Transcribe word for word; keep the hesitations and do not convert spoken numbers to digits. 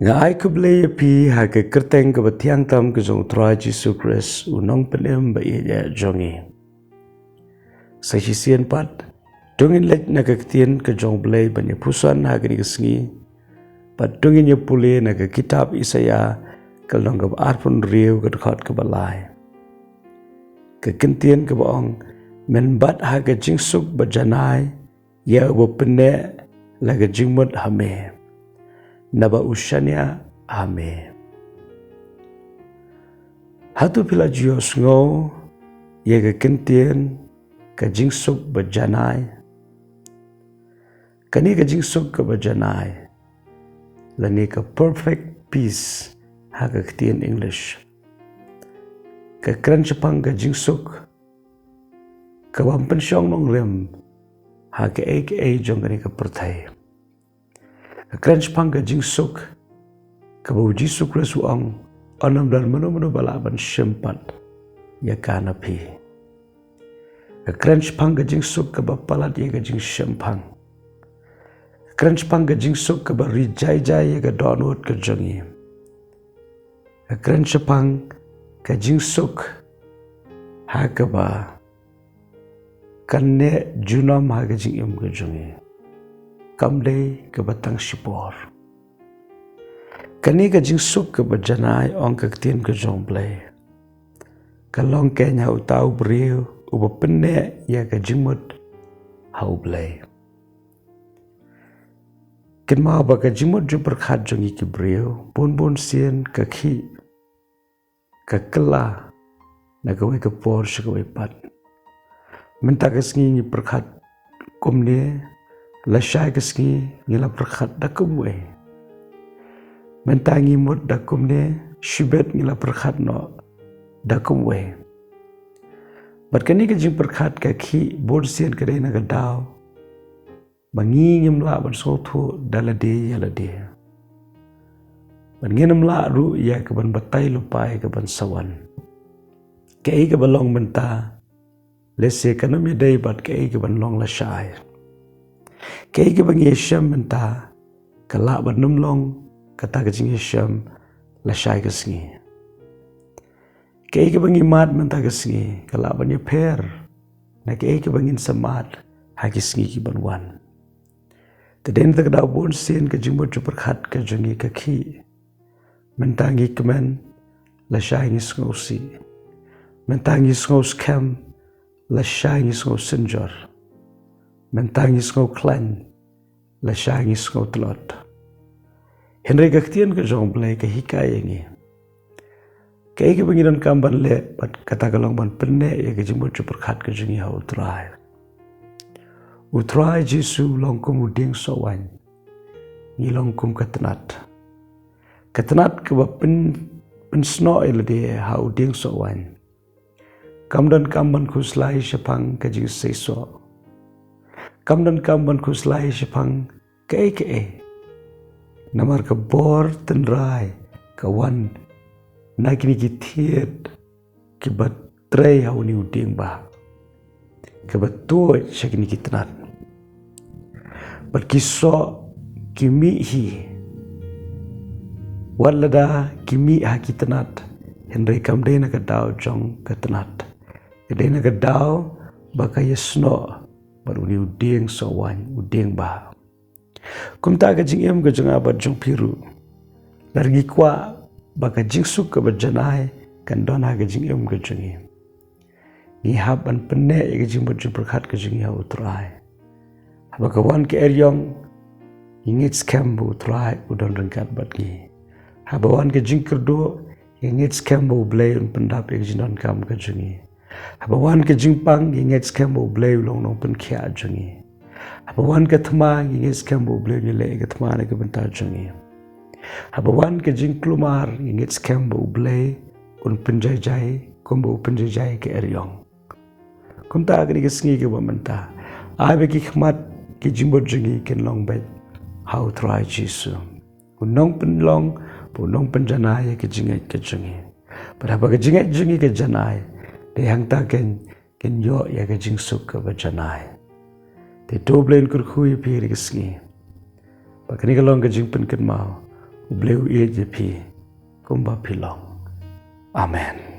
Nga ai khublei ïa phi ha ka kyrteng kaba thiang tam ka jong u Trai Jisu Khrist, u nongpynim ba ïeit jong ngi. Sa shisien pat, to ngin leit na ka ktien ka jong u Blei ban ïa puson ha kane ka sngi. Bad to ngin ïa pule na ka kitab Isaïah, ka lynnong kaba arphew hynriew, ka dkhot kaba lai. Ka ktien kaba ong, men bat ha ka jingsuk ba janai, ïa uba pynneh la ka jingmut ha me. Naba u shaniah ha me. Hato phi la ju ïohsngew ïa ka ktien ka jingsuk ba janai? Kane ka jingsuk kaba janai, lane ka perfect peace ha ka ktien English, ka kren shaphang ka jingsuk kaba ym pynshong nongrim ha kaei kaei jong kane ka pyrthei. Ka kren shaphang ka jingsuk kaba u Jisu Khrist u ong, un ym don mano mano ba lah ban shim pat ïa ka na phi. Ka kren shaphang ka jingsuk kaba palat ïa ka jingshemphang. Ka kren shaphang ka jingsuk kaba ri jai jai ïa ka dohnud ka jong ngi. Ka kren shaphang ka jingsuk ha kaba kan neh junom ha ka jingim ka jong ngi. Kam dei kaba tang shipor. Kane ka jingsuk kaba janai, ong ka ktien ka jong u Blei, ka long keiñ ha uta u briew uba pynneh ïa ka jingmut ha u Blei. Kynmaw ba ka jingmut jingpyrkhat jong ngi ki briew, bun bun sien ka khih, ka kylla na kawei ka por sha kawei pat. Mynta ka sngi ngi pyrkhat kumne, lashai ka sngi ngi la pyrkhat da kumwei. Mynta ngi mut da kumne, shibit ngi la pyrkhat noh da kumwei. Bad kane ka jingpyrkhat ka khih, bun sien ka dei na ka daw ba ngi ngim lah ban sngewthuh da lade ïa lade. Bad ngin ym lah ruh ïa kaban batai lypa ïa kaban sa wan. Kaei kaba long mynta, lehse kan ym ïadei bad kaei kaban long lashai. Kaei kaba ngi ïashem mynta, ka lah ban ym long kata ka jingïashem lashai ka sngi. Kaei kaba ngi mad mynta ka sngi, ka lah ban ïapher na kaei kaba ngin sa mad ha ki sngi kiban wan. Te dei na kata ka daw bun sien ka jingmut jingpyrkhat ka jong ngi ka khih. Mynta ngi kmen, lashai ngi sngewsih. Mynta ngi sngewskhem, lashai ngi sngewsynjor. Mynta ngi sngewkhlaiñ, lashai ngi sngewtlot. Hynrei ka ktien ka jong u Blei ka hikai ïa ngi, kaei kaba ngi donkam ban leh, bad kata ka long ban pynneh ïa ka jingmut jingpyrkhat ka jong ngi ha u Trai. U Trai Jisu u long kum u dieng soh waiñ. Ngi long kum ka tnat. Ka tnat kaba pyn, pynsnoh ïa lade ha u dieng soh waiñ. Kam donkam ban khuslai shaphang ka jingseisoh. Kam donkam ban khuslai shaphang kaei kaei. Namar ka bor tynrai ka wan na kine ki thied kiba trei ha une u dieng bah, kaba tuid sha kine ki tnat. Bad ki soh ki mih hi. Wat lada ki mih ha ki tnat, hynrei kam dei na ka daw jong ka tnat. Ka dei na ka daw ba ka ïasnoh bad une u dieng soh waiñ, u dieng bah. Kumta ka jingim ka jong nga bad jong phi ruh, lada ngi kwah ba ka jingsuk kaba janai kan don ha ka jingim ka jong ngi, ngi hap ban pynneh ïa ka jingmut jingpyrkhat ka jong ngi ha u Trai. Haba ka wan ka eriong, ngi ngeit skhem ba u Trai u don ryngkat bad ngi. Haba wan ka jingkyrduh, ngi ngeit skhem ba u Blei un pyndap ïa ka jingdonkam ka jong ngi. Haba wan ka jingpang, ngi ngeit skhem ba u Blei u long u nongpynkhiah jong ngi. Haba wan ka thma, ngi ngeit skhem ba u Blei un ïaleh ïa ka thma na ka bynta jong ngi. Haba wan ka jingkulmar, ngi ngeit skhem ba u Blei un pynjaijai kumba u pynjaijai ka eriong. Kumta kane ka sngi kaba mynta, ai ba ki khmat ki jingmut jong ngi kin long beit ha u Trai Jisu, u nongpynlong bad u nongpynjanai ïa ka jingngeit ka jong ngi. Bad haba ka jingngeit jong ngi ka janai, dei hangta keiñ kin ïoh ïa ka jingsuk kaba janai. Te to u Blei un kyrkhu ïa phi ha kane ka sngi. Ba kane ka long ka jingpynkynmaw, U Blei u ïeit ïa phi kumba phi long. Amen.